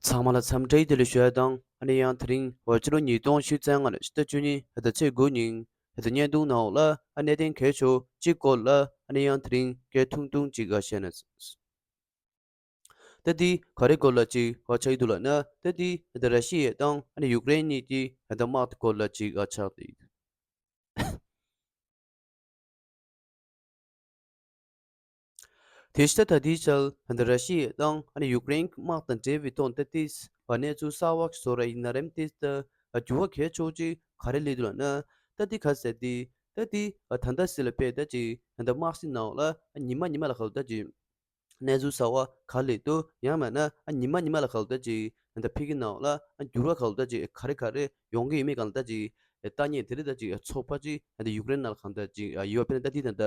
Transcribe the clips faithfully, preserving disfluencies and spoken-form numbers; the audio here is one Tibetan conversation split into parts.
ཚང་མ་ལ་འཚམས་འདྲི་བདེ་ལེགས་ཞུ་ཡ་དང་། ཨ་ནི་ཡང་དེ་རིང་ཕྱི་ལོ་ཉིས་སྟོང་ཉི་ཤུ་རྩ་ལྔ་ལོའི་ཕྱི་ཟླ་བཅུ་གཉིས་ཕྱི་ཟླ་ཚེས་དགུ་ཉིན་ཕྱི་ཟླ་བརྙན་ཐུང་ནང་ལ་ཨ་གནད་དོན་གལ་ཆེ་བ་གཅིག་སྐོར་ལ་ཨ་ནི་ཡང་དེ་རིང་སྐད་ཐུང་ཐུང་ཅིག་ཨ་བཤད་ན། ད་འདི་ག་རེ་སྐོར་ལ་ཅིག་ཨ་ཆགས་ཀྱི་འདུག་ལབ་ན། ད་འདི་ད་ར་ཤི་ཡ་དང་ཨ་ནི་ཡུཀ་རེན་གཉིས་ཀྱི་ད་དམག་དེ་སྐོར་ལ་ཅིག་ཨ་ཆགས་ཏེ། དེ་ཕྱི་ད་ལྟའི་ཆར་ད་ར་ཤི་ཡ་དང་ཨ་ནི་ཡུཀ་རེན་དམག་དང་འབྲེལ་བའི་ཐོག་ད་ལྟའི་གནས་ཚུལ་གསར་བ་ཞིག་བཟོ་ར་ཡིན་ན་རེམ། དེ་ད་འགྱུར་བ་གལ་ཆེ་བ་ཅིག་ག་རེ་སླེབས་འདུག་ལབ་ན། ད་འདི་ག་ཟེར་དེ་ད་འདི་ད་ལྟ་སྲིད་ལ་དཔེ་ད་ཅིག་ད་དམག་སྲིད་ནང་ལ་ཉི་མ་ཉི་མ་ལ་ག་ལ་ད་ཅིག་གནས་ཚུལ་གསར་བ་ག་ལེ་དུ་ཡང་མིན་ན་ཨ་ཉི་མ་ཉི་མ་ལ་ག་ལ་ད་ཅིག་ད་ཕ་གི་ནང་ལ་ཨ་འགྱུར་བ་ག་ལ་ད་ཅིག་ག་རེ་ག་རེ་ཡོང་གི་ཡོད་མེད་ག་ལ་ད་ཅིག་ལྟ་ཉན་དེ་རིང་ད་ཅིག་ཚོགས་པ་ཅིག་ད་ཡུཀ་རེན་ནང་ལ་གང་ད་ཅིག་ཡོད་པས་ན། ད་དེ་ད་ད་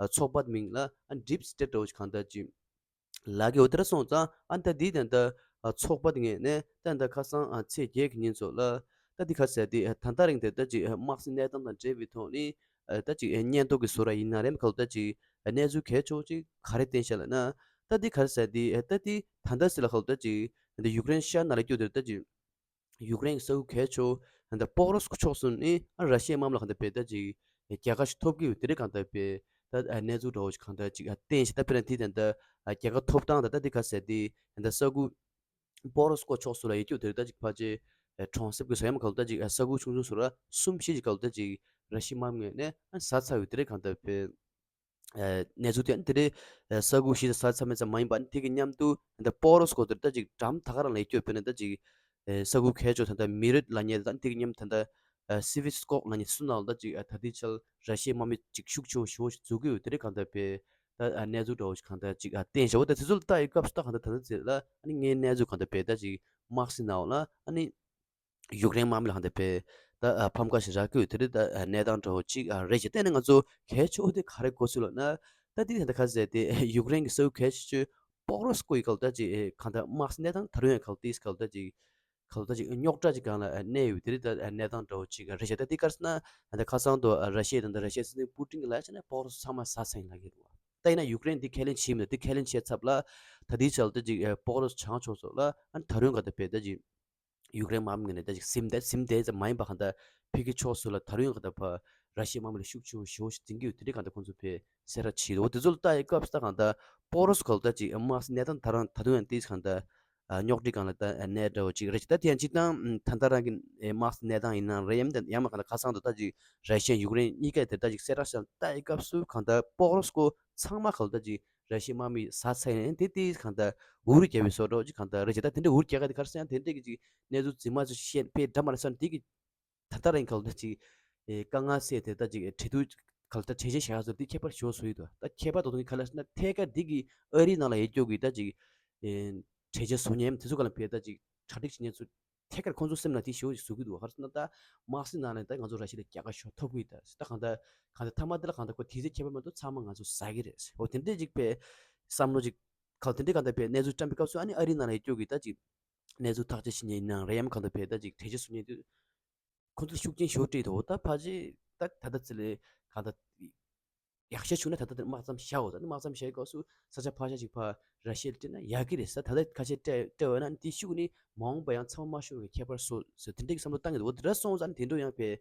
ཚོགས་པ་མིང་ལ་ཨ་ཌིབ་སི་ཊེཊ་འདྲ་བོ་ཅིག་གང་ད་ཅིག་ལབ་ཀྱི་འོ། དེ་འདྲ་སོང་ཙང་ཨ་ད་དེ་ད་ད་ཚོགས་པ་དེ་ངོས་ནས་ད་ད་ཁ་སང་ཚེས་བརྒྱད་ཀྱི་ཉིན་ཚོ་ལ་ད་དེ་ག་ཟེར་དེ་ད་ལྟ་རིང་དེ་ད་ཅིག་དམག་སྲིད་གནས་སྟངས་དང་འབྲེལ་བའི་ཐོག་ནས་ད་ཅིག་སྙན་ཐོ་གི་བཟོ་ར་ཡིན་ན་རེམ། ག་ལ་ད་ཅིག་གནས་ཚུལ་གལ་ཆེ་བོ་ཅིག་ག་རེ་བསྟན་ཤག་ལབ་ན། ད་འདི་ག་རེ་ཟེར་དེ་ད་འདི་ད་ལྟ་སྲིད་ལ་ག་ལ་ད་ཅིག་ད་ཡུཀ་རེན་ཤར་ནང་ལ་སྐྱོད་དེ་ད་ཅིག་ཡུཀ་རེན་གྱི་ས་ཁུལ་གལ་ཆེ་བོ་ད་པོ་རོ་སི་ཀོ་ཕྱོགས་སུ་ནི་ཨ་ར་ཤི་ཡའི་དམག་མི་ལ་གང་ལྟར་དཔེ་ད་ཅིག་རྒྱལ་ཁ་ཞིག་ཐོབ་ཀྱི་ཡོད། དེ་རིང་གང་ལྟར་དཔེ་ད་གནས་ཚུལ་འདྲ་བོ་ཞིག་གང་ལྟར་ཅིག་བསྟན་ཤག་ད་དཔེར་ན་དེ་ད་ད་རྒྱལ་ཁ་ཐོབ་སྟངས་ད་ད་འདི་ག་ཟེར་དེ་ད་ས་ཁུལ་པོ་རོ་སི་ཀོ་ཕྱོགས་སུ་ལ་ཡོད་རྒྱུ་དེ་རིང་ད་ཅིག་ཕལ་ཆེར་གྲོང་གསེབ་ཀྱི་ས་ཡོམ་ག་ལ་ད་ཅིག་ས་ཁུལ་ཆུང་ཆུང་སུ་ར་གསུམ་བཞི་ཅིག་ག་ལ་ད་ཅིག་ར་ཤི་ཡའི་དམག་མི་ངོས་ནས་ཨ་ཟ་ཚར་ཡོད། དེ་རིང་གང་ལྟར་དཔེ་གནས་ཚུལ་དེ་ཨ་ནི་དེ་རེད། ས་ཁུལ་ཞིག་ལ་ཟ་ཚར་མེད་ཙམ་མ་ཡིན་པ། ཨ་ནི་དེ་གི་མཉམ་དུ་ད་པོ་རོ་སི་ཀོ་དེར་ད་ཅིག་འགྲམ་ད་ག་རང་ལ་ཡོད་རྒྱུ་དཔེར་ན་ད་ཅིག་ས་ཁུལ་གལ་ཆེ་ད་ད་མི་རིགས་ལབ་མཁན་ད་དེ་གི་མཉམ་ད་ད་སི་ཝིས་ཀོག་ལབ་མཁན་སུ་ནང་ལ་ད་ཅིག་ད་ལྟའི་ཆར་ར་ཤི་ཡའི་དམག་མི་ཅིག་ཤུགས་ཆེ་བོ་ཞེ་བོ་ཞིག་འཛུལ་གི་ཡོད། དེ་རིང་གང་ལྟར་དཔེ་ད་གནས་ཚུལ་འདྲ་བོ་ཞིག་གང་ལྟར་ཅིག་བསྟན་ཤག་འོ་ད་དེ་ཚོ་ལ་ལྟ་ཡི་སྐབས་སུ་ད་གང་ལྟར་ད་ལྟ་ཚེ་ལ་ཨ་ནི་ངའི་གནས་ཚུལ་གང་ལྟར་དཔེ་ད་ཅིག་དམག་སྲིད་ནང་ལ་ཨ་ནི་ཡུཀ་རེན་དམག་མི་ལ་གང་ལྟར་དཔེ་ད་ཕམ་ཁ་ཞིག་རག་གི་ཡོད། དེ་རིང་ད་གནས་སྟངས་འདྲ་བོ་ཅིག་རེད་ཤག་དེ་ནས་ང་ཚོ་གལ་ཆེ་བོ་དེ་ག་རེ་གོ་ཚུལ་ལབ་ན། ད་དེ་ད་ལྟ་ག་ཟེར་དེ་ཡུཀ་རེན་གྱི་ས་ཁུལ་གལ་ཆེ་ཤོས་པོ་རོ་སི་ཀོ་ཡི་ག་ལ་ད་ཅིག་གང་ལྟར་དམག་སྲིད་གནས་སྟངས་ད་རུང་ཡང་ག་ལ་ཏིས་ག་ལ་ད་ཅིག་ག་ལ་ད་ཅིག་རྙོག་དྲ་ཅིག་སྒང་ལ་གནས་ཡོད། དེ་རིང་ད་གནས་སྟངས་འདྲ་བོ་ཅིག་རེད་ཤག་ད་དེ་ག་རེ་ཟེར་ན་ད་ཁ་སང་དུ་ར་ཤི་ཡ་དང་ད་ར་ཤི་ཡའི་སྲིད་འཛིན་པུ་ཏིན་གྱིས་ལབ་ཡ་བྱས་ན་པོ་རོ་སི་ཚང་མ་ཟ་ཚར་ཡིན་ལབ་ཀྱི་འདུག་ད་ཡིན་ན་ཡུཀ་རེན་འདི་ཁས་ལེན་བྱས་མི་འདུག་དེ་ཁས་ལེན་བྱས་ཚར་ལ་ད་དེའི་ཆར་ད་ཅིག་པོ་རོ་སི་བྱང་ཕྱོགས་སོགས་ལ་ཨ་ནི་ད་རུང་ག་ད་དཔེ་ད་ཅིག་ཡུཀ་རེན་དམག་མི་ངོས་ནས་ད་ཅིག་ཟིན་བསྡད་ཟིན་བསྡད་ཙམ་མ་ཡིན་པ་གང་ལྟར་ཕ་གི་ཕྱོགས་སུ་ལ་ད་རུང་ཡང་གང་ལྟར་ཕར་ར་ཤི་ཡའི་དམག་མི་ལ་ཤུགས་ཆེ་བོ་ཞེ་བོ་ཞིག་འཛིན་གྱི་ཡོད། དེ་འདྲའི་གང་ལྟར་ཁོང་ཚོ་དཔེ་གསལ་བསྒྲགས་བྱས་འདུག་འོ་དེ་ཚོ་ལ་ལྟ་ཡི་སྐབས་སུ་ད་གང་ལྟར་པོ་རོ་སི་ག་ལ་ད་ཅིག་དམག་སྲིད་གནས་སྟངས་ད་རང་ད་དུང་ཡང་ཏིས་གང་ལྟར་རྙོག་དྲའི་སྒང་ལ་ད་གནས་འདྲ་བོ་ཅིག་རེད་ཅིག་ད་དེ་ཡང་སྤྱིར་བཏང་ད་ལྟ་རང་གི་དམག་སྲིད་གནས་སྟངས་ཡིན་ན་རེད་ཡམ། ད་ཡང་མ་གང་ལྟར་ཁ་སང་དུ་ད་ཅིག་ར་ཤི་ཡ་ཡུཀ་རེན་གཉིས་ཀས་དེ་ད་ཅིག་གསལ་བསྒྲགས་བྱས་ལྟ་ཡི་སྐབས་སུ་གང་ལྟར་པོ་རོ་སི་ཀོ་ཚང་མ་ག་ལ་ད་ཅིག་ར་ཤི་ཡའི་དམག་མི་ཟ་ཚར་ཡིན། དེ་དེ་གང་ལྟར་འུར་རྒྱབ་པའི་བཟོ་འདྲ་ཅིག་གང་ལྟར་རེད་ཅེ། ད་དེ་འདྲ་འུར་རྒྱག་ག་དེ་ག་རེ་ཟེར་ན་དེ་འདྲ་གི་ཅིག་གནས་ཚུལ་རྫུན་མ་ཚོ་བཤད་དཔེ་འདྲ་མ་རེད་ཟེར་ན་དེ་གི་ད་ལྟ་རང་ག་ལ་ད་ཅིག་ཨེ་དཀའ་ངལ་སེལ་དེ་ད་ཅིག་གྲོས་བསྡུར་ག་ལ་ད་གྲོས་ཆོད་བཞག་ཡ་ཚོ་དེ་ཁྱད་པར་ཞེ་པོ་བཟོ་ཡི་འདུག་ད་ཁྱད་པར་དོ་དོ་ནི་ག་ལ་ཟེར་ན་ཐད་ཀར་དེ་གི་ཨ་རིའི་ནང་ལ་ཡོད་རྒྱུ་གི་ད་ཅིག་ཨེ་གྲོས་ཆོད་བཟོ་མཁན་དེ་ཚོ་ག་ལ་བས་ད་ཅིག་གྲ་སྒྲིག་བྱེད་མཁན་ཚོ་ཐད་ཀར་ཁོང་ཚོ་སེམས་ལ་དེ་ཞེ་པོ་ཞིག་བཟོ་གི་འདུག་ག་རེ་ཟེར་ན་ད་དམག་སྲིད་ནང་ནས་ད་ང་ཚོ་ར་ཤི་ཡ་ལ་རྒྱལ་ཁ་ཤོར་ཐོབ་གི་ཡོད། ད་ད་གང་ལྟར་གང་ལྟར་མཐའ་མ་དེ་ལ་གང་ལྟར་ཁོ་དེ་ཚོའི་ཁྱད་པར་མ་གཏོགས་ཚང་མ་ང་ཚོ་ཟ་གི་རེད། འོ་དེ་འདྲས་ཅིག་པས་བསམ་བློ་ཅིག་ག་ལ་དེ་འདྲས་གང་ལྟར་པས་གནས་ཚུལ་བཀྲམ་པའི་སྐབས་སུ་ཨ་ནི་ཨ་རིའི་ནང་ལ་ཡོད་རྒྱུ་གི་ད་ཅིག་གནས་ཚུལ་ཐག་གཅོད་བྱེད་མཁན་ཡིན་ནའང་རེད་ཡམ། གང་ལྟར་པས་ད་ཅིག་གྲོས་ཆོད་བཟོ་མཁན་དེ་ཁོ་ཚོ་ཤུགས་རྐྱེན་ཞེ་པོ་སྤྲད་འདུག་ད་ཕལ་ཆེར་ད་ད་ལྟ་ཚེ་ལས་གང་ལྟར་ཡག་ཤོས་བྱུང་ན་ད་ལྟ་དེར་དམག་མཚམས་བཞག་འོ། ད་ནི་དམག་མཚམས་བཞག་སྐབས་སུ་ས་ཆ་ཕར་ཞག་ཅིག་ཕར་ར་ཤི་ཡར་སྤྲད་ན་ཡག་གི་རེད་ཟེར། ད་ལྟ་ཁ་ཤས་སྤྲད་སྤྲད་འོ་ན་དེ་ཤུགས་ནི་མ་འོངས་པ་ཡང་མཚམས་མ་ཤོར་བའི་ཁྱད་པར་བཟོ་ཟེར་དེ་འདྲའི་བསམ་བློ་བཏང་གི་འདུག་འོ་དེ་འདྲ་སོང་ཙང་དེ་འདྲ་ཡང་པས་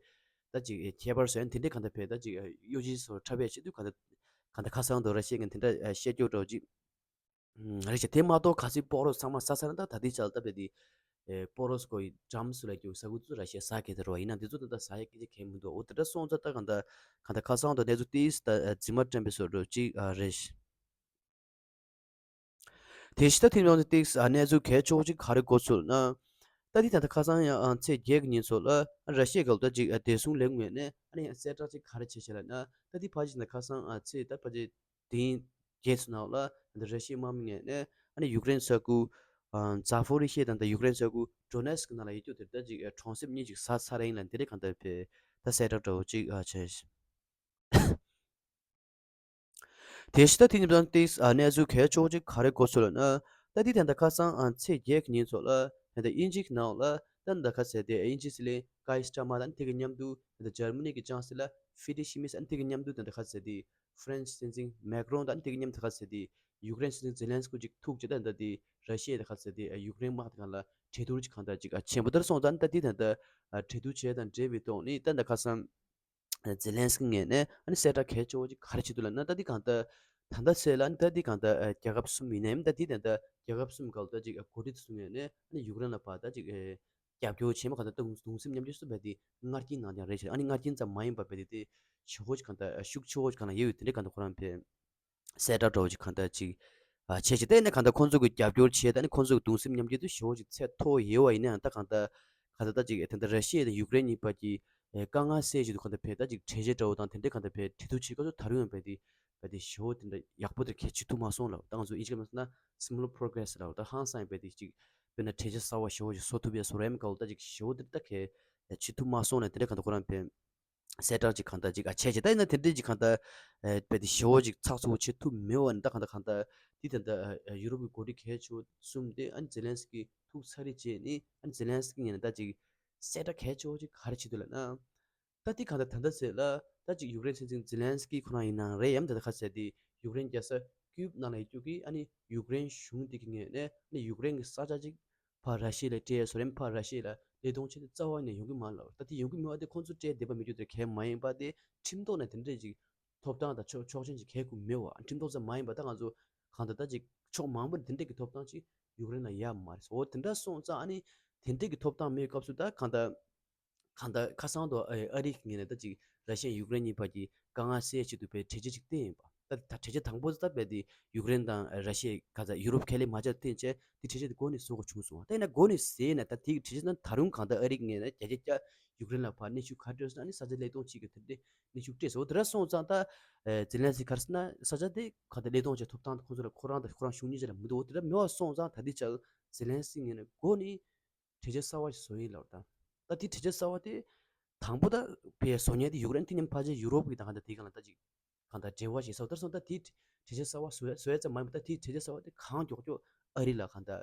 ད་ཅིག་ཁྱད་པར་བཟོ་ཡང་དེ་འདྲའི་གང་ལྟར་པས་ད་ཅིག་གཡོ་ཇི་སོགས་འཁྲབ་པས་བྱེད་དུས་གང་ལྟར་གང་ལྟར་ཁ་སང་དུ་ར་ཤི་ཡ་གི་དེ་འདྲ་བཤད་རྒྱུ་འདྲ་བོ་ཅིག་རེད་ཤག་དེ་མ་གཏོགས་གལ་སྲིད་པོ་རོ་ཚང་མ་ཟ་ཚར་ན་ད་ད་ལྟའི་ཆར་ལ་ད་བས་དེ་ཨེ་པོ་རོ་སི་ཀོ་ཡི་འགྲམ་སུ་ལ་རྒྱུ་ས་ཁུལ་ཚོ་ར་ཤི་ཡ་ཟ་གི་དེ་རོ་ཡིན་ན་དེ་ཚོ་ད་ལྟ་ཟ་ཡ་སྐད་ཆ་གང་མི་འདུག་འོ་དེ་འདྲ་སོང་ཙང་ད་གང་ལྟར་གང་ལྟར་ཁ་སང་དུ་གནས་ཚུལ་ཏིས་ད་རྫུན་མ་བཀྲམ་པའི་བཟོ་འདྲ་ཅིག་ཨ་རེད། དེ་ཕྱི་ད་ཐེངས་ཡོང་དུས་ཏིས་ཨ་གནས་ཚུལ་གལ་ཆེ་བོ་ཅིག་ག་རེ་གོ་ཚུལ་ན། ད་དེ་ད་ལྟ་ཁ་སང་ཡང་ཨ་ཚེས་བརྒྱད་ཀྱི་ཉིན་ཚོ་ལ་ཨ་ར་ཤི་ཡའི་ག་ལ་ད་ཅིག་ཨ་བདེ་སྲུང་ལས་ཁུངས་ནས་ཨ་ནི་ཡང་གསལ་བསྒྲགས་ཅིག་ག་རེ་བྱས་ཤག་ལབ་ན། ད་དེ་ཕལ་ཆེར་ད་ཁ་སང་ཨ་ཚེས་ད་ཕལ་ཆེར་དེ་རིང་བརྒྱད་ཚོ་ནང་ལ་ཨ་ནི་ར་ཤི་ཡའི་དམག་མི་ངོས་ནས་ཨ་ནི་ཡུཀ་རེན་ས་ཁུལ་ཨ་ཛ་ཕོ་རི་ཤི་ཡ་དང་ད་ཡུཀ་རེན་ས་ཁུལ་ཌོ་ནེ་སི་ཀི་ནང་ལ་ཡོད་རྒྱུ་དེར་ད་ཅིག་ཨ་གྲོང་གསེབ་གཉིས་ཅིག་ཟ་ཚར་ཡིན་ལབ་དེ་རིང་གང་ལྟར་པས་ད་གསལ་བསྒྲགས་འདྲ་བོ་ཅིག་ཨ་བྱས། དེ་ཕྱི་ད་དེ་ཉིན་དང་ཏིས་ཨ་གནས་ཚུལ་གལ་ཆེ་བོ་ཅིག་ག་རེ་གོ་ཚུལ་ལབ་ན། ད་དེ་ད་ལྟ་ཁ་སང་ཨ་ཚེས་བརྒྱད་ཀྱི་ཉིན་ཚོ་ལ་ད་ལྟ་དབྱིན་ཇི་གི་ནང་ལ་ད་ད་ལྟ་ཁ་ཟེར་དེ་དབྱིན་ཇི་སྲིད་བློན་ཀའི་སི་ཊར་མར་དང་དེ་གི་མཉམ་དུ་ད་ལྟ་འཇར་མ་ནི་གི་ཅང་སི་ལར་ཧྥི་རི་ཌི་ཤི་མིད་ཨ་དེ་གི་མཉམ་དུ་ད་ལྟ་ཁ་ཟེར་དེ་ཧྥ་རན་སི་སྲིད་འཛིན་མེག་རོན་དང་དེ་གི་མཉམ་དུ་ཁ་ཟེར་དེ་ ཡུཀ་རེན་སྲིད་འཛིན་ཛེ་ལན་སི་ཀི་ཅིག་ཐུག་བྱས་ད་ད་དེ་ར་ཤི་ཡ་དང་ཁ་ས་དེ་ཡུཀ་རེན་དམག་དེ་གང་ལ་གྲོས་བསྡུར་ཅིག་གང་ལྟར་ཅིག་ཆེན་པོ་ལྟར་སོང་ཙང་ད་དེ་ད་ད་གྲོས་བསྡུར་བྱས་དང་འབྲེལ་བའི་ཐོག་ནས་ད་ད་ཁ་སང་ཛེ་ལན་སི་ཀི་ངོས་ནས་ཨ་ནི་གསལ་བསྒྲགས་གལ་ཆེ་བོ་ཅིག་ག་རེ་བྱེད་འདུག་ལབ་ན། ད་འདི་གང་ལྟར་ད་ལྟ་ཚེ་ལ་ཨ་ནི་ད་འདི་གང་ལྟར་རྒྱལ་ཁབ་གསུམ་ཡིན་ནའི་ད་འདི་ད་ལྟ་རྒྱལ་ཁབ་གསུམ་གང་ལྟར་ཅིག་འགོ་ཁྲིད་ཚོ་ངོས་ནས་ཨ་ནི་ཡུཀ་རེན་ལ་ཕར་ད་ཅིག་རྒྱབ་སྐྱོར་བྱེད་མ་གང་ལྟར་གདུང་སེམས་མཉམ་སྐྱེད་སུ་བས་ཏེ་ངར་རྐྱེན་གནང་སྟངས་རེད་ཤག་ཨ་ནི་ངར་རྐྱེན་ཙམ་མ་ཡིན་པར་བས་ཏེ་དེ་ཞེ་བོ་ཅིག་གང་ལྟར་ཤུགས་ཆེ་བོ་ཅིག་གང་ལ་ཡོད་ཡོད་དེ་འདྲའི་གང་ལྟར་ཁོ་རང་བས་གསལ་བསྒྲགས་འདྲ་བོ་ཅིག་གང་ལྟར་ཅིག་བྱས་ཤིག་དེ་ནས་གང་ལྟར་ཁོང་ཚོ་གི་རྒྱབ་སྐྱོར་བྱས་ད་ནི་ཁོང་ཚོ་གི་གདུང་སེམས་མཉམ་སྐྱེད་དུ་ཞེ་བོ་ཅིག་ཚད་མཐོ་ཡོད་པ་ཡིན་ན་ཡང་ད་གང་ལྟར་གང་ལྟར་ད་ཅིག་དེ་འདྲ་ར་ཤི་ཡ་དང་ཡུཀ་རེན་གཉིས་བར་གྱི་དཀའ་ངལ་སེལ་ཆེད་དུ་གང་ལྟར་བས་ད་ཅིག་གྲོས་ཆོད་འདྲ་བོ་དང་དེ་འདྲའི་གང་ལྟར་བས་གྲོས་བསྡུར་བྱེད་སྐབས་སུ་ད་རུང་ཡང་བས་དེ་བས་དེ་ཞེ་བོ་དེ་འདྲ་ཡག་པོ་དེ་གལ་ཆེ་ཐུབ་མ་སོང་ལབ། ད་ང་ཚོ་ཨིན་ཇི་སྐད་མ་སོང་ན་similar progress ལབ། ད་ཧང་སང་བས་དེ་ཅིག་དཔེར་ན་གྲོས་ཆོད་གསར་བ་ཞེ་བོ་ཞིག་བཟོ་ཐུབ་པའི་བཟོ་ར་ཡ་མི་ག་བོ་ད་ཅིག་ཞེ་བོ་དེ་ད་གལ་ཆེ་ཐུབ་མ་སོང་ལབ། དེ་འདྲའི་གང་ལྟར་ཁོ་རང་བས་གསལ་བསྒྲགས་ཅིག་གང་ལྟར་ཅིག་ཨ་བྱས་ཅིག་ད་ཡིན་ན་དེ་འདྲའི་ཅིག་གང་ལྟར་ཨེ་བས་དེ་ཞེ་བོ་ཅིག་ཚགས་ཚུད་པོ་བྱེད་ཐུབ་མེད་པ་ནི་ད་གང་ལྟར་གང་ལྟར་དེ་ད་ལྟ་ཨ་ཡུ་རོབ་ཀྱི་འགོ་ཁྲིད་གལ་ཆེ་བོ་གསུམ་དེ་ཨ་ནི་ཛེ་ལན་སི་ཀི་ཐུག་ཚར་རེད་བྱས་ནི་ཨ་ནི་ཛེ་ལན་སི་ཀི་ངོས་ནས་ད་ཅིག་གསལ་བསྒྲགས་གལ་ཆེ་བོ་ཅིག་ག་རེ་བྱེད་འདུག་ལབ་ན། ད་དེ་གང་ལྟར་ད་ལྟ་ཟེར་ལ་ད་ཅིག་ཡུཀ་རེན་སྲིད་འཛིན་ཛེ་ལན་སི་ཀི་ཁོ་རང་ཡིན་ནའང་རེད། ཡང་ད་ལྟ་ཁ་ཟེར་དེ་ཡུཀ་རེན་རྒྱལ་ས་ཀིབ་ནང་ལ་ཡོད་རྒྱུ་གི་ཨ་ནི་ཡུཀ་རེན་གཞུང་དེ་གི་ངོས་ནས་ཨ་ནི་ཡུཀ་རེན་གི་ས་ཆ་ཅིག་ཕར་ར་ཤི་ཡ་ལ་སྤྲད་ཡ་བཟོ་རེད། ཕར་ར་ཤི་ཡ་ལ་ལས་གཏོང་བྱེད་དེ་རྩ་བ་ནས་ཡོང་གི་མ་རེད་ལབ། ད་དེ་ཡོང་གི་མེད་པ་དེ་ཁོང་ཚོ་སྤྲད་བསྡད་པ་མི་རྒྱུ་དེ་གལ་མ་ཡིན་པ་དེ་ཁྲིམས་ཐོག་ནས་དེ་འདྲས་ཅིག་ཐོབ་ཐང་དང་ཆོག་ཆོག་མཆན་ཅིག་གལ་དགོས་མེད་པ། ཁྲིམས་ཐོག་ཙམ་མ་ཡིན་པ་ད་ང་ཚོ་གང་ལྟར་ད་ཅིག་ཕྱོགས་མང་པོ་ནས་དེ་འདྲས་ཀྱི་ཐོབ་ཐང་ཅིག་ཡུཀ་རེན་ལ་ཡོད་མ་རེད། འོ་དེ་འདྲ་སོང་ཙང་ཨ་ནི་དེ་འདྲས་ཀྱི་ཐོབ་ཐང་མེད་སྐབས་སུ་ད་གང་ལྟར་གང་ལྟར་ཁ་སང་དུ་ཨ་ཨ་རི་གི་ངོས་ནས་ད་ཅིག་ར་ཤི་ཡ་ཡུཀ་རེན་གཉིས་བར་གྱི་དཀའ་ངལ་སེལ་ཆེད་དུ་བའི་གྲོས་ཆོད་ཅིག་བཏོན་ཡིན་པ། ད་ད་གྲོས་ཆོད་དང་པོ་ད་བས་དེ་ཡུཀ་རེན་དང་ར་ཤི་ཡ་ག་ཚ་ཡུ་རོབ་ཁས་ལེན་མ་བྱས་བཏོན་བྱས་དེ་གྲོས་ཆོད་དེ་འགོ་ནས་བཟོ་དགོས་བྱུང་སོང་བ། ད་ཡིན་ན་འགོ་ནས་ཟེར་ན་ད་དེ་གི་གྲོས་ཆོད་ན་ད་རུང་གང་ལྟར་ཨ་རི་གི་ངོས་ནས་བརྒྱ་ཆ་བརྒྱ་ཡུཀ་རེན་ལ་ཕར་གནོན་ཤུགས་ག་རེ་སྤྲད་སོང་ན་ཨ་ནི་ས་ཆ་ལེན་གཏོང་བྱེད་ཀྱི་དེ་འདྲའི་གནོན་ཤུགས་སྤྲད་སོང་། དེ་འདྲ་སོང་ཙང་ད་ཛེ་ལན་སི་ག་རེ་ཟེར་ན་ས་ཆ་དེ་གང་ལྟར་ལེན་གཏོང་བྱེད་ཐོབ་ཐང་དེ་ཁོང་ཚོ་ལ་ཁོ་རང་དང་ཁོ་རང་གཞུང་གཉིས་ཆ་ལ་མི་འདུག་དེ་འདྲ་མེད་པ་སོང་ཙང་ད་ལྟའི་ཆར་ཛེ་ལན་སི་ངོས་ནས་འགོ་ནས་གྲོས་ཆོད་གསར་བ་ཞིག་བཟོ་ཡིན་ལབ། ད་ད་དེ་གྲོས་ཆོད་གསར་བ་དེ་དང་པོ་ད་བས་བཟོ་མཁན་དེ་ཡུཀ་རེན་དེ་མཉམ་ཕལ་ཆེར་ཡུ་རོབ་ཀྱི་དང་གང་ལྟར་དེ་གང་ལ་ད་ཅིག་གང་ལྟར་འབྲེལ་བ་ཞིག་ཟེར་བ་ལྟར་སོང་། ད་དེ་གྲོས་ཆོད་གསར་བ་བཟོ་ཡ་བཟོ་ཡ་ཙམ་མ་ཡིན་པ་ད་དེ་གྲོས་ཆོད་གསར་བ་དེ་གང་མགྱོགས་མགྱོགས་ཨ་རི་ལ་གང་ལྟར་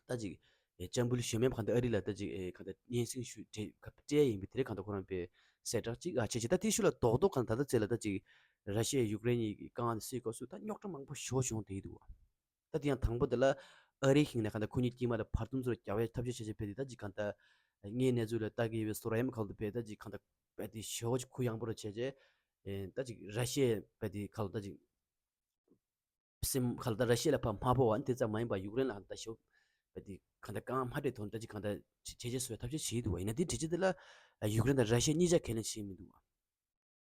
ད་ཅིག་ལྕམ་བུ་ཞུ་མེད་གང་ལྟར་ཨ་རི་ལ་ད་ཅིག་གང་ལྟར་སྙན་སེང་ཞུ་སྤྲད་ཡིན་པའི་དེ་རེད། གང་ལྟར་ཁོ་རང་པས་གསལ་བསྒྲགས་ཅིག་ཨ་བྱས་ཅིག་ད་དེ་ཤུ་ལ་རྡོག་རྡོག་གང་ལྟར་ད་ལྟ་ཚེ་ལ་ད་ཅིག་ར་ཤི་ཡ་ཡུཀ་རེན་གཉིས་ཀྱི་དཀའ་ངལ་དེ་སེལ་སྐབས་སུ་ད་རྙོག་དྲ་མང་པོ་ཞེ་པོ་བྱུང་བསྡད་འདུག་ད་དེ་ཡང་དང་པོ་དེ་ལ་ཨ་རིའི་ཞིང་ནས་གང་ལྟར་ཁོ་གཉིས་དཀྱིལ་མ་ལ་བར་འདུམ་ཚོར་རྒྱག་པའི་ཐབས་ཤེས་བྱས་བྱས་ཕེབས་ཏེ་ད་ཅིག་གང་ལྟར་དངོས་གནས་ཚུལ་ལ་ལྟ་གི་ཡོད་པའི་བཟོ་ར་ཡ་མ་གང་དུ་ཕེབས་ད་ཅིག་གང་ལྟར་ཕེབས་ཏེ་ཞེ་པོ་ཅིག་ཁུ་ཡངས་པོ་རུ་བྱས་རྗེས་ད་ཅིག་ར་ཤི་ཡས་ཕེབས་ཏེ་གང་ལྟར་ཅིག་སེམས་གང་ལྟར་ར་ཤི་ཡ་ལ་ཕར་མ་ཕོག་པ་ནི་དེ་ཙམ་མ་ཡིན་པར་ཡུཀ་རེན་ལ་གང་ལྟར་ཞེ་པོ་ཕེབས་ཏེ་གང་ལྟར་དཀའ་ངལ་མ་སྤྲད་ཐོག་ད་ཅིག་གང་ལྟར་བྱས་རྗེས་བཟོ་བའི་ཐབས་ཤེས་བྱས་འདུག་བ། ཡིན་ན་དེ་འགྲེལ་བྱེད་དེ་ལ་ཡུཀ་རེན་དང་ར་ཤི་ཡ་གཉིས་ཆ་ཁས་ལེན་བྱས་མི་འདུག་བ།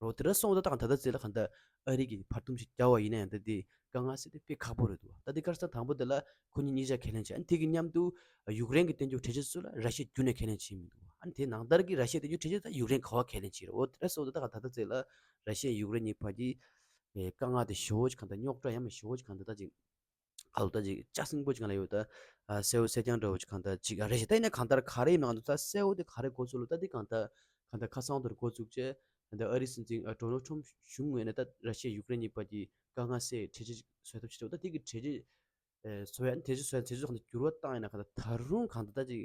རོ་དེ་འདྲ་སོང་ཙང་ད་ད་ལྟ་ཚེ་ལ་གང་ལྟར་ཨ་རི་གིས་བར་འདུམ་ཞིག་བརྒྱབ་པ་ཡིན་ན་ཡང་ད་དེ་དཀའ་ངལ་སེལ་དེ་དཔེ་ཁག་པོ་རེད་འདུག་ད་དེ་ག་རེ་ཟེར་ན་དང་པོ་དེ་ལ་ཁོ་གཉིས་གཉིས་ཆ་ཁས་ལེན་བྱས། ཨ་ནི་དེ་གི་མཉམ་དུ་ཡུཀ་རེན་གྱི་བཏོན་རྒྱུ་གྲོས་ཆོད་ཚོ་ལ་ར་ཤི་ཡ་རྒྱུན་ནས་ཁས་ལེན་བྱས་མི་འདུག་ཨ་ནི་དེ་ནང་ལྟར་གྱི་ར་ཤི་ཡ་བཏོན་རྒྱུ་གྲོས་ཆོད་ད་ཡུཀ་རེན་ག་བ་ཁས་ལེན་བྱས་རེད། འོ་དེ་འདྲ་སོང་ཙང་ད་གང་ད་ལྟ་ཚེ་ལ་ར་ཤི་ཡ་ཡུཀ་རེན་གཉིས་བར་གྱི་དཀའ་ངལ་དེ་ཞེ་པོ་ཅིག་གང་ལྟར་རྙོག་དྲ་ཡང་མི་ཞེ་པོ་ཅིག་གང་ལྟར་ད་ཅིག་ག་ལ་ད་ཅིག་ལྕགས་སྲིན་པོ་ཅིག་ལ་ཡོད་ད། ཨ་གསལ་པོ་གསལ་རྐྱང་འདྲ་བོ་ཅིག་གང་ལྟར་ཅིག་ཨ་རེད་ཤག་ད་ཡིན་ན་གང་ལྟར་ག་རེ་ཡིན་ན་གང་ལྟར་ད་གསལ་པོ་དེ་ག་རེ་འགོ་ཚུགས་ལོ། ད་དེ་གང་ལྟར་གང་ལྟར་ཁ་སང་དེར་འགོ་བཙུགས་བྱས་ད་ལྟ་ཨ་རི་སྲིད་འཛིན་ཨ་ཌོ་ནལ་ཊམ་གཞུང་ངོས་ནས་ད་ར་ཤི་ཡ་ཡུཀ་རེན་གཉིས་བར་གྱི་དཀའ་ངལ་སེལ་གྲོས་ཆོད་ཅིག་བཟོ་ཐབས་བྱེད་འདུག་ད་དེ་གི་གྲོས་ཆོད་ཨ་གྲོས་ཆོད་བཟོ་ཡ་གྲོས་ཆོད་བཟོ་གང་ལྟར་འགྱུར་བ་བཏང་ཡིན་ན་གང་ལྟར་ད་རུང་གང་ལྟར་ད་ཅིག་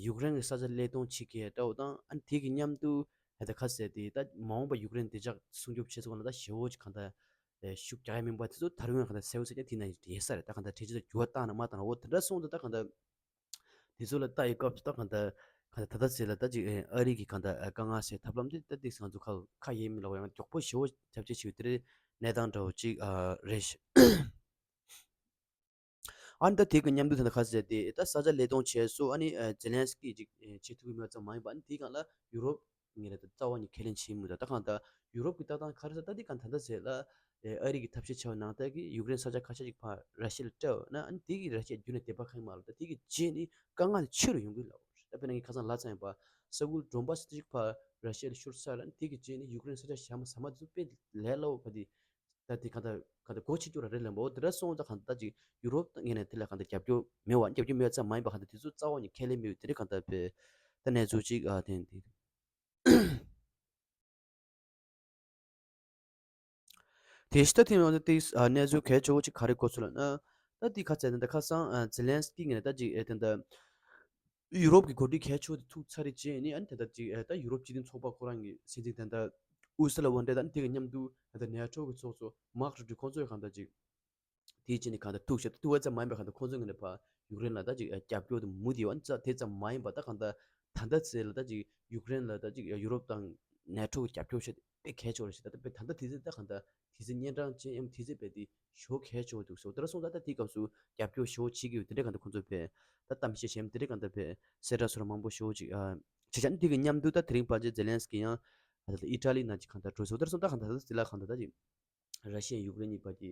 ཡུཀ་རེན་གྱི་ས་ཆ་བློས་གཏོང་བྱེད་མཁན་འདྲ་བོ་དང་ཨ་ནི་དེ་གི་མཉམ་དུ་ད་ལྟ་ཁ་གསལ་དེ་ད་མ་འོངས་པ་ཡུཀ་རེན་བདེ་འཇགས་སྲུང་སྐྱོབ་བྱེད་ཚུལ་ལ་ད་ཞེ་པོ་ཅིག་གང་ལྟར་ཨེ་ཤུགས་རྒྱག་ཡ་མིན་པ་དེ་ཚོ་ད་རུང་ཡང་གང་ལྟར་གསལ་པོ་གསལ་རྐྱང་དེ་ན་ཡོད་ས་རེད། ད་གང་ལྟར་གྲོས་ཆོད་ལ་འགྱུར་བ་བཏང་ན་མ་བཏང་ན་འོ་དེ་འདྲ་སོང་ཙང་ད་གང་ལྟར་དེ་ཚོ་ལ་ལྟ་ཡི་སྐབས་སུ་ད་གང་ལྟར་གང་ལྟར་ད་ལྟ་ཚེ་ལ་ད་ཅིག་ཨེ་ཨ་རི་གི་གང་ལྟར་ཨ་དཀའ་ངལ་སེལ་ཐབས་ལམ་དེ་ད་ཏིག་ང་ཚོ་ཁ་ཁ་ཡེ་མི་ལོག་ཡང་མགྱོགས་པོ་ཞེ་པོ་ཐབས་ཇུས་བྱེད་དེ་གནས་སྟངས་འདྲ་བོ་ཅིག་ཨ་རེད་ཤག་ཨ་ནི་ད་དེ་གི་མཉམ་དུ་ད་ལྟ་ཁ་གསལ་དེ་ད་ས་ཆ་བློས་གཏོང་བྱས་སོ། ཨ་ནི་ཨ་ཛེ་ལན་སི་ཀི་ཅིག་ཨ་བྱེད་ཐུབ་ཀྱི་མེད་ཙམ་མ་ཡིན་པ་ཨ་ནི་དེའི་སྒང་ལ་ཡུ་རོབ་ངོས་ནས་ད་རྩ་བ་ནས་ཁས་ལེན་བྱེད་མི་འདུག་ད་གང་ལྟར་ཡུ་རོབ་ཀྱི་ལྟ་སྟངས་ག་རེ་ཟེར་ད་དེ་གང་ད་ལྟ་ཟེར་ལ་ཨ་རི་གི་ཐབས་ཤེས་བྱས་པ་ནང་ལྟར་གྱི་ཡུཀ་རེན་ས་ཆ་ཁ་ཤས་ཅིག་ཕར་ར་ཤི་ཡ་ལ་སྤྲད་པ་ན་ཨ་ནི་དེ་གི་ར་ཤི་ཡ་རྒྱུན་ནས་བདེ་པ་ཁེངས་མ་རེད། ད་དེ་གི་རྗེས་ནས་དཀའ་ངལ་ཆེ་རུ་ཡོང་གི་ལབ་རེད། ད་དཔེར་ན་ངས་ཁ་སང་ལབ་ཚར་ཡིན་པ་ས་ཁུལ་འབྲོང་པ་ཞིག་ཅིག་ཕར་ར་ཤི་ཡ་ལ་ཤོར་ཚར་ལ་ཨ་ནི་དེ་གི་རྗེས་ནས་ཡུཀ་རེན་ས་ཆ་གཞན་པ་ཟ་མ་དེ་ཚོ་དཔེ་ལས་སླ་བོ་ག་དེ། ད་དེ་གང་ལྟར་གང་ལྟར་སྒོ་ཕྱེ་རྒྱུ་ར་རེད་ལབ་འོ་དེ་འདྲ་སོང་ཙང་གང་ལྟར་ཅིག་ཡུ་རོབ་ངོས་ནས་དེ་ལ་གང་ལྟར་རྒྱབ་སྐྱོར་མེད་པ་རྒྱབ་སྐྱོར་མེད་པ་ཙམ་མ་ཡིན་པ་གང་ལྟར་དེ་ཚོ་རྩ་བ་ནས་ཁས་ལེན་མེད་པའི་དེ་འདྲ་གང་ལྟར་བས་ད་གནས་ཚུལ་ཅིག་ཨ་དེ་དེ་དེ་ཤི་ད་དེ་ནང་དེ་གནས་ཚུལ་གལ་ཆེ་བོ་ཅིག་ག་རེ་གོ་ཚུལ་ལབ་ན་ད་དེ་ཁ་ཚད་ད་ཁ་སང་ཛེ་ལན་སི་ཀི་ངོས་ནས་ད་ཅིག་ཨེ་དེ་འདྲ། ཡུ་རོབ་ཀྱི་འགོ་ཁྲིད་གལ་ཆེ་བོ་དེ་ཐུག་ཚར་རེད་བྱས་ནས་ཨ་ནི་ད་ལྟ་ཅིག་ཨ་ད་ཡུ་རོབ་སྤྱི་མཐུན་ཚོགས་པ་ཁོ་རང་གི་སྲིད་འཛིན་ད་ལྟ་ཨུར་སུ་ལ་ཝོན་ཏེ་ད་ནི་དེ་གི་མཉམ་དུ་ད་ལྟ་ནེ་ཊོ་གི་ཚོགས་གཙོ་མཱག་རུ་ཏེ་ཁོང་ཚོས་གང་ལྟར་ཅིག་ དེའི་རྗེས་ནས་གང་ལྟར་ཐུག་ཤག་ཐུག་པ་ཙམ་མ་ཡིན་པར་གང་ལྟར་ཁོང་ཚོ་ངོས་ནས་ཕར་ཡུཀ་རེན་ལ་ད་ཅིག་རྒྱབ་སྐྱོར་དུ་མུ་མཐུད་ཡོད་པ་ནི་དེ་ཙམ་མ་ཡིན་པར་ད་གང་ལྟར་ད་ལྟ་ཚེ་ལ་ད་ཅིག་ཡུཀ་རེན་ལ་ད་ཅིག་ཡུ་རོབ་དང་ནེ་ཊོ་གི་རྒྱབ་སྐྱོར་བྱེད་དཔེ་གལ་ཆེ་བ་རེད་ཟེར། ད་ལྟ་དཔེ་ད་ལྟ་དུས་ཚོད་ད་གང་ལྟར་དུས་ཚོད་གཉན་འཕྲང་ཅན་ཡང་དུས་ཚོད་དཔེ་དེ་ཞེ་པོ་གལ་ཆེ་བ་འདུག་ཟེར། དེ་འདྲ་སོང་ཙང་ད་དེའི་སྐབས་སུ་རྒྱབ་སྐྱོར་ཞེ་པོ་བྱེད་ཀྱི་ཡོད། དེ་འདྲ་གང་ལྟར་ཁོང་ཚོ་དཔེ་ད་གཏམ་བཤད་བྱས་མི་དེ་འདྲ་གང་ལྟར་དཔེ་གསལ་བསྒྲགས་སོགས་མང་པོ་ཞེ་པོ་ཅིག་ཨ་བྱས་ཤག་ཨ་ནི་དེ་གི་མཉམ་དུ་ད་དེ་རིང་ཕལ་ཆེར་ཛེ་ལན་སི་ཀི་ཡང་ཨ་ད་ལྟ་ཨི་ཊ་ལི་ནང་ཅིག་གང་ལྟར་འགྲོ་ཟེར། དེ་འདྲ་སོང་ཙང་ད་གང་ལྟར་དེ་ལ་གང་ལྟར་ད་ཅིག་ར་ཤི་ཡ་ཡུཀ་རེན་གཉིས་བར་གྱི་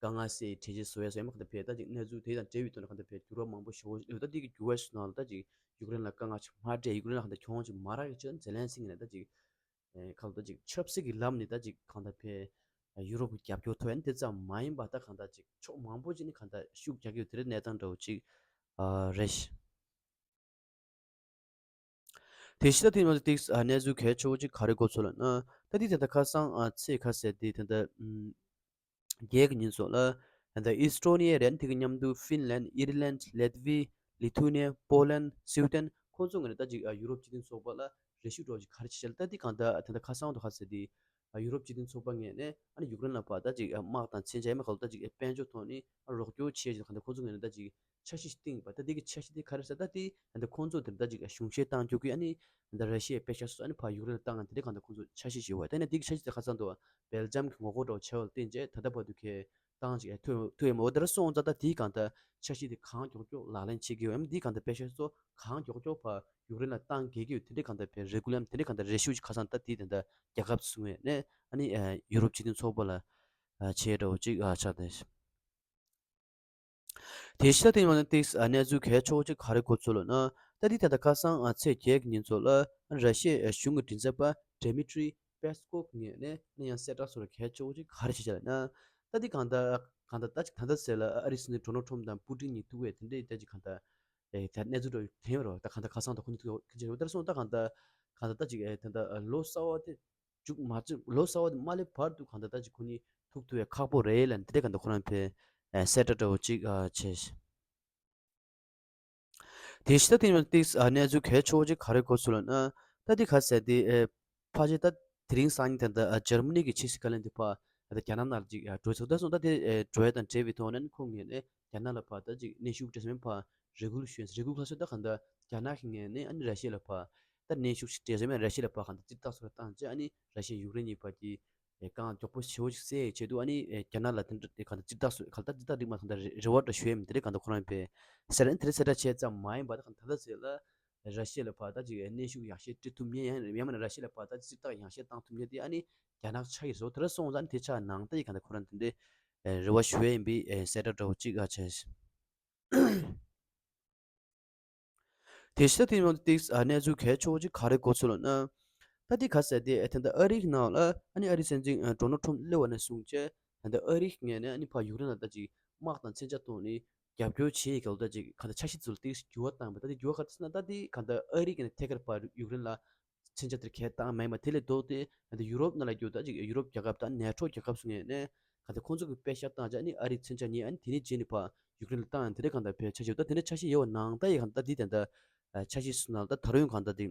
དཀའ་ངལ་སེལ་གྲོས་ཆོད་བཟོ་ཡ་སོགས་ཡང་མ་གང་ལྟར་བྱས་ད་ཅིག་གནས་ཚུལ་དེ་དང་འབྲེལ་བའི་ཐོག་ནས་གང་ལྟར་བྱས་འགྱུར་བ་མང་པོ་ཞེ་པོ་ཡོད། ད་དེ་གི་འགྱུར་བ་སོང་ནང་ལ་ད་ཅིག་ཡུཀ་རེན་ལ་དཀའ་ངལ་ཅིག་མ་སྤྲད། ཡུཀ་རེན་ལ་གང་ལྟར་གྱོང་ཅིག་མ་རག་ཡ་ཆེད་ཛེ་ལན་སི་ཀི་ནས་ད་ཅིག་ཨེ་གང་ལྟར་ཅིག་ཆབ་སྲིད་ཀྱི་ལམ་ནས་ད་ཅིག་གང་ལྟར་བྱས་ཡུ་རོབ་ཀྱི་རྒྱབ་སྐྱོར་ཐོབ་ཡ་ནི་དེ་ཙམ་མ་ཡིན་པ་ད་གང་ལྟར་ཅིག་ཕྱོགས་མང་པོ་ཅིག་ནས་གང་ལྟར་ཤུགས་རྒྱག་གི་ཡོད། དེ་འདྲའི་གནས་སྟངས་འདྲ་བོ་ཅིག་ཨ་རེད། དེ་ཕྱི་ད་དེ་ནང་དུ་ཏིག་ཨ་གནས་ཚུལ་གལ་ཆེ་བོ་ཅིག་ག་རེ་གོ་ཚོད་ལ་ན། ད་དེ་དེ་འདྲ་ཁ་སང་ཨ་ཚེས་ཁ་ཟེར་དེ་དེ་འདྲ་ཨམ་བརྒྱད་ཀྱི་ཉིན་ཚོ་ལ་དེ་འདྲ་ཨིས་ཊོ་ནི་ཡ་རེད། དེ་གི་མཉམ་དུ་ཧྥིན་ལན། ཨིར་ལན། ལེ་ཏི་ཝི། ལི་ཐུ་ནི་ཡ། པོ་ལན། སུའི་ཏན། ཁོང་ཚོ་ངོས་ནས་ད་ཅིག་ཨ་ཡུ་རོབ་སྤྱི་མཐུན་ཚོགས་པ་ལ་རེ་ཞུ་འདྲ་བོ་ཅིག་ག་རེ་བྱས་ཤག་ལ། ད་དེ་གང་ལྟར་དེ་འདྲ་ཁ་སང་དུ་ཁ་ཟེར་དེ་ཨ་ཡུ་རོབ་སྤྱི་མཐུན་ཚོགས་པ་ངོས་ནས་ཨ་ནི་ཡུཀ་རེན་ལ་ཕར་ད་ཅིག་ཨ་དམག་དང་མཚོན་ཆ་ཡ་མ་ག་ལ་ད་ཅིག་ཨ་དཔལ་འབྱོར་ཐོག་ནས་ཨ་རོགས་སྐྱོར་བྱེད་ཅིག་གང་ལྟར་ཁོང་ཚོ་ངོས་ནས་ད་ཅིག་འཆར་གཞི་ཞིག་བཏིང་ཡོད་པ། ད་དེ་གི་འཆར་གཞི་དེ་ག་རེ་ཟེར། ད་དེ་ད་ཁོང་ཚོ་དེ་ད་ཅིག་གཞུང་བཞེས་བཏང་རྒྱུ་གི་ཨ་ནི་ད་ར་ཤི་ཡའི་པེ་ཤག་སོགས་ཨ་ནི་ཕར་ཡུཀ་རེན་ལ་བཏང་ཡ་དེ་འདྲ་གང་ལྟར་ཁོང་ཚོ་འཆར་གཞི་ཞིག་ཡོད་པ། ད་ནི་དེ་གི་འཆར་གཞི་དེ་ཁ་སང་དུ་སྦེལ་ཇམ་གྱི་ངོ་རྒོལ་འདྲ་བོ་བྱས་པ་ལ་བརྟེན་བྱས་ད་ལྟ་བར་དུ་ཁེ་བཏང་ཅིག་ཐུབ་ཐུབ་ཡོད་མ་རེད། དེ་འདྲ་སོང་ཙང་ད་དེ་གང་ལྟར་འཆར་གཞི་དེ་གང་མགྱོགས་མགྱོགས་ལག་ལེན་བྱེད་ཀྱི་ཡོད་ཡམ། དེ་གང་ལྟར་པེ་ཤག་སོགས་གང་མགྱོགས་མགྱོགས་ཕར་ཡུཀ་རེན་ལ་བཏང་གི་ཡོད། དེ་འདྲ་གང་ལྟར་བས་རེ་གུ་ལམ་དེ་འདྲ་གང་ལྟར་རེ་ཞུ་ཅིག་ཁ་སང་ད་དེ་དེ་འདྲ་རྒྱལ་ཁབ་སུ་ངོས་ནས་ཨ་ནི་ཡུ་རོབ་སྤྱི་མཐུན་ཚོགས་པ་ལ་བྱས་འདྲ་བོ་ཅིག་ཆགས་བསྡད། དེ་ཕྱི་ད་ཐེངས་མ་ནི་ཏིག་གནས་ཚུལ་གལ་ཆེ་བོ་ཅིག་ག་རེ་གོ་ཚོད་ལ་ན། ད་དེ་ད་ལྟ་ཁ་སང་ཚེས་བརྒྱད་ཀྱི་ཉིན་ཚོ་ལ་ར་ཤི་ཡའི་གཞུང་གི་མགྲིན་ཚབ་པ་ཌེ་མི་ཊི་རི་པེ་སི་ཀོབ་ངོས་ནས་ནི་ཡང་གསལ་བསྒྲགས་སོགས་ལ་གལ་ཆེ་བོ་ཅིག་ག་རེ་བྱས་བྱས་ལ་ན། ད་དེ་གང་ལྟར་གང་ལྟར་ད་ཅིག་ད་ལྟ་ཟེར་ལ་ཨ་རིའི་སྲིད་འཛིན་ཌོ་ནལ་ཊམ་དང་པུ་ཏིན་གཉིས་ཐུག་པའི་དེ་འདྲའི་ད་ཅིག་གང་ལྟར་ཨེ་ད་གནས་ཚུལ་འདྲ་བོ་ཐོན་ཡོད་རེད་བ། ད་གང་ལྟར་ཁ་སང་དང་ཁོ་གཉིས་ཐུག་ཡོད་ཁ་ཆེ་རེད་བ། ད་སོང་ད་གང་ལྟར་གང་ལྟར་ད་ཅིག་ཨེ་ད་ལྟ་ལོ་གསར་བ་དེ་མཇུག་མ་བཅུག་ལོ་གསར་བ་དེ་མ་སླེབས་བར་དུ་གང་ལྟར་ད་ཅིག་ཁོ་གཉིས་ཐུག་ཐུབ་ཡ་ཁག་པོ་རེད་ལབ་ནས་དེ་འདྲ་གང་ལྟར་ཁོ་རང་ཕེ་ཨ་གསལ་བསྒྲགས་འདྲ་བོ་ཅིག་ཨ་བྱས། དེ་ཕྱི་ད་དེ་ཡང་ཏིག་ཨ་གནས་ཚུལ་གལ་ཆེ་བོ་ཅིག་ག་རེ་གོ་ཚོད་ལ་ན། ད་དེ་ག་ཟེར་དེ་ཨེ་ཕལ་ཆེར་ད་དེ་རིང་སང་ཉིན་དེ་འདྲ་ཨ་འཇར་མ་ནི་གི་ཕྱི་སྲིད་བཀའ་བློན་དེ་ཕར་ཨ་ད་རྒྱ་ནག་ནང་ལ་ཅིག་ཨ་འགྲོ་ཚོད་ད་སོང་ད་དེ་ཨེ་འགྲོ་ཡ་དང་འབྲེལ་བའི་ཐོག་ནས་ཁོང་ངོས་ནས་རྒྱ་ནག་ལ་ཕར་ད་ཅིག་གནོན་ཤུགས་སྤྲད་སོང་ཕར་རེ་སྐུལ་ཞུས་རེ་སྐུལ་ཁ་སོང་ད་གང་ལྟར་རྒྱ་ནག་གི་ངོས་ནས་ཨ་ནི་ར་ཤི་ཡ་ལ་ཕར། ད་གནོན་ཤུགས་ཤིག་སྤྲད་ཟེར་མེད། ར་ཤི་ཡ་ལ་ཕར་གང་ལྟར་སྤྱིར་བཏང་སོགས་ལ་བཏང་བྱས་ཨ་ནི་ར་ཤི་ཡ་ཡུཀ་རེན་གཉིས་བར་གྱི་ཨེ་དཀའ་ངལ་མགྱོགས་པོ་ཞེ་པོ་ཞིག་སེལ་ཡའི་ཆེད་དུ་ཨ་ནི་ཨེ་རྒྱ་ནག་ལ་དེ་འདྲ་དེ་གང་ལྟར་སྤྱིར་བཏང་སོགས་གང་ལྟར་སྤྱིར་བཏང་རིགས་མ་གང་ལྟར་རེ་རེ་བ་འདྲ་ཞུ་ཡ་མིན། དེ་འདྲ་གང་ལྟར་ཁོ་རང་པས་ཟེར་ཨ་ནི་དེ་འདྲ་ཟེར་བ་འདྲ་བྱས་ཙམ་མ་ཡིན་པ་ད་གང་ལྟར་ད་ཟེར་ལ་ར་ཤི་ཡ་ལ་ཕར་ད་ཅིག་ཨེ་གནོན་ཤུགས་ཡག་ཤོས་སྤྲད་ཐུབ་མཁན་ཡང་ཡང་མིན་ན་ར་ཤི་ཡ་ལ་ཕར་ད་སྤྱིར་བཏང་ཡག་ཤོས་བཏང་ཐུབ་མཁན་དེ་ཨ་ནི་རྒྱ་ནག་ཆགས་ཀྱི་རེད། དེ་འདྲ་སོང་ཙང་ཨ་ནི་དེ་ཆགས་ནང་ད་ཡི་གང་ལྟར་ཁོ་རང་དེ་འདྲའི་ཨེ་རེ་བ་ཞུ་ཡ་ཡིན་པའི་ཨེ་གསལ་བསྒྲགས་འདྲ་བོ་ཅིག་ཨ་བྱས། དེ་ཕྱི་ད་དེ་ཡང་ཏིག་ཨ་གནས་ཚུལ་གལ་ཆེ་བོ་ཅིག་ག་རེ་གོ་ཚོད་ལ་ན། ད་དེ་ག་ཟེར་དེ་ཨ་དེ་འདྲ་ཨ་རིའི་ནང་ལ་ཨ་ནི་ཨ་རིའི་སྲིད་འཛིན་ཨ་ཌོ་ནལ་ཊམ་སླེབས་པ་ནས་བཟུང་བྱས་ད་ལྟ་ཨ་རིའི་ངོས་ནས་ཨ་ནི་ཕར་ཡུཀ་རེན་ལ་ད་ཅིག་དམག་དང་མཚོན་ཆ་ཐོག་ནས་རྒྱབ་སྐྱོར་བྱེད་ཡི་གལ་ད་ཅིག་ག་ད་འཆར་གཞི་ཚུལ་ཏིག་འགྱུར་བ་བཏང་བ། ད་དེ་འགྱུར་བ་ག་རེ་ཟེར་ན་ད་དེ་ག་ད་ཨ་རིའི་ངོས་ནས་ཐད་ཀར་ཕར་ཡུཀ་རེན་ལ་མཚོན་ཆ་དེར་ཁས་བཏང་མེད་མ་དེ་ལས་ལྡོག་སྟེ་ད་ཡུ་རོབ་ནང་ལ་རྒྱུ་ད་ཅིག་ཡུ་རོབ་རྒྱལ་ཁབ་དང་ནེ་ཊོ་རྒྱལ་ཁབ་སུ་ངོས་ནས་ག་ད་ཁོང་ཚོ་གི་པེ་ཤག་བཏང་བྱས་ཨ་ནི་ཨ་རིའི་མཚོན་ཆ་ཉོས་ཨ་ནི་དེ་ནས་རྗེས་ནས་ཕར་ཡུཀ་རེན་ལ་བཏང་ཡང་དེ་འདྲ་གང་ལྟར་ཕར་འཆར་གཞི་ད་དེ་འདྲ་འཆར་གཞི་ཡོད་པ་ནང་ད་ཡི་གང་ལྟར་དེ་དེ་འདྲ་འཆར་གཞི་སུ་ནང་ད་ད་རུང་གང་ལྟར་དེ་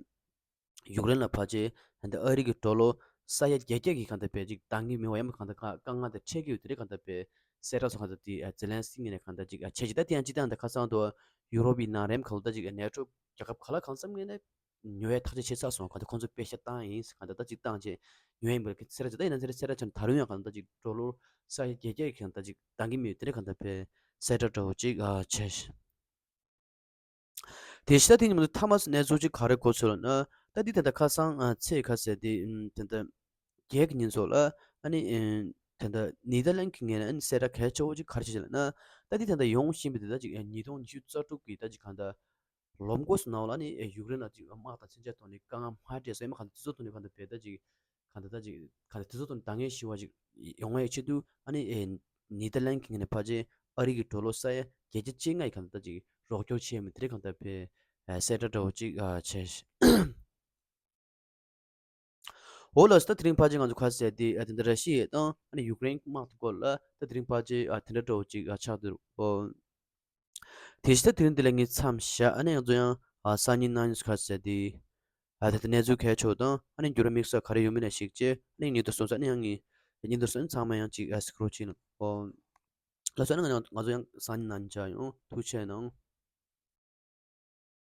ཡུཀ་རེན་ལ་ཕར་ཆེ་ད་ལྟ་ཨ་རི་གི་ཌོ་ལར་ས་ཡ་བརྒྱད་བརྒྱ་གི་གང་ལྟར་ཕར་ཅིག་འདང་གི་མེད་པ་ཡང་མིན་གང་ལྟར་དཀའ་དཀའ་ངལ་དེ་འཕྲད་ཀྱི་ཡོད་དེ་འདྲ་གང་ལྟར་ཕར་གསལ་བསྒྲགས་སོགས་གང་ལྟར་དེ་ཛེ་ལན་སི་ཀི་ངོས་ནས་གང་ལྟར་ཅིག་བྱས་ཅིག་ད་དེ་ཡང་སྤྱིར་བཏང་ད་ཁ་སང་དུ་ཡུ་རོབ་ཡི་ནང་རེམ་གང་ལྟར་ཅིག་ནེ་ཊོ་རྒྱལ་ཁབ་ག་ལ་གང་འཚམ་ངོས་ནས་ཉོ་ཡའི་ཐག་གཅོད་བྱས་ཚར་སོང་། གང་ལྟར་ཁོང་ཚོ་པེ་ཤག་བཏང་ཡིན་གང་ལྟར་ད་ཅིག་བཏང་བྱས་ཉོ་ཡ་ཡིན་པར་གསལ་བསྒྲགས་བྱས། ད་ཡིན་ན་ཚེ་རིང་ཚེ་རིང་ཆ་ད་རུང་ཡང་གང་ལྟར་ཅིག་ཌོ་ལར་ས་ཡ་བརྒྱད་བརྒྱ་གི་གང་ལྟར་ཅིག་འདང་གི་མེད་དེ་འདྲ་གང་ལྟར་ཕར་གསལ་བསྒྲགས་འདྲ་བོ་ཅིག་ཨ་བྱས། དེ་ཕྱི་ད་དེ་ཉིན་མོ་མཐའ་མ་གནས་ཚུལ་ཅིག་ག་རེ་གོ་ཚོད་ལ་ན། ད་འདི་ད་ལྟ་ཁ་སང་ཨ་ཚེས་ཁ་ཟེར་དེ་ཨམ་དེ་ད་བརྒྱད་ཀྱི་ཉིན་ཚོ་ལ་ཨ་ནི་ཨམ་དེ་ད་ནེ་དར་ལན་གྱི་ངོས་ནས་ཨ་ནི་གསལ་བསྒྲགས་གལ་ཆེ་བོ་ཅིག་ག་རེ་བྱས་ལ་ན། ད་འདི་ད་ལྟ་ཡོང་བཞིན་པའི་དེ་ད་ཅིག་ཉིས་སྟོང་ཉི་ཤུ་རྩ་དྲུག་གི་ད་ཅིག་གང་ལྟར་ལོ་མགོ་སུ་ནང་ལ་ཨ་ནི་ཡུཀ་རེན་ལ་ཅིག་དམག་དང་མཚོན་ཆ་ཐོག་ནས་དཀའ་ངལ་མ་སྤྲད་སོང་ཡ་མ་གང་ལྟར་དེ་ཚོ་ཐོག་ནས་གང་ལྟར་བས་ད་ཅིག་གང་ལྟར་ད་ཅིག་གང་ལྟར་དེ་ཚོ་དང་འདང་ངེས་ཞུ་བ་ཅིག་ཡོང་བའི་ཆེད་དུ་ཨ་ནི་ཨེ་ནེ་དར་ལན་གྱི་ངོས་ནས་ཕལ་ཆེར་ཨ་རི་གི་ཌོ་ལར་ས་ཡ་བརྒྱད་བརྒྱ་བཅོ་ལྔ་ཡི་གང་ལྟར་ད་ཅིག་རོགས་སྐྱོར་བྱས་མི་དེ་རིགས་གང་ལྟར་བས་ཨ་གསལ་བསྒྲགས་འདྲ་བོ་ཅིག་ཨ་བྱས། འོ་ལགས་སོ། ད་དེ་རིང་ཕལ་ཆེར་ང་ཚོ་ཁ་གསལ་དེ་ཨ་དེ་འདྲ་ར་ཤི་ཡ་དང་ཨ་ནི་ཡུཀ་རེན་དམག་དེ་སྐོར་ལ་ད་དེ་རིང་ཕལ་ཆེར་ཨ་དེ་འདྲ་འདྲ་བོ་ཅིག་ཨ་ཆགས་འདུག་འོ། དེ་བཞིན་ད་དེ་རིང་འདི་ལ་ངས་མཚམས་བཞག་ཨ་ནི་ང་ཚོ་ཡང་ཨ་སང་ཉིན་གནངས་ཉིན་ཁ་གསལ་དེ། ཨ་ད་ལྟ་གནས་ཚུལ་གལ་ཆེ་བ་དང་ཨ་ནི་འགྱུར་བ་དམིགས་བསལ་ག་རེ་ཡོད་མེད་ལ་གཞིགས་བྱས་ཨ་ནི་ཉིན་དུ་སོང་ཙང་ཨ་ནི་ཡང་ངས་ཉིན་དུ་སོང་ཚང་མ་ཡང་ཅིག་ཨ་གཟིགས་རོགས་བྱེད་ཨོ། ལགས་སོ། ཨ་ནི་ང་ང་ཚོ་ཡང་སང་ཉིན་ནང་མཇལ་ཡོང་། ཐུགས་རྗེ་གནང་།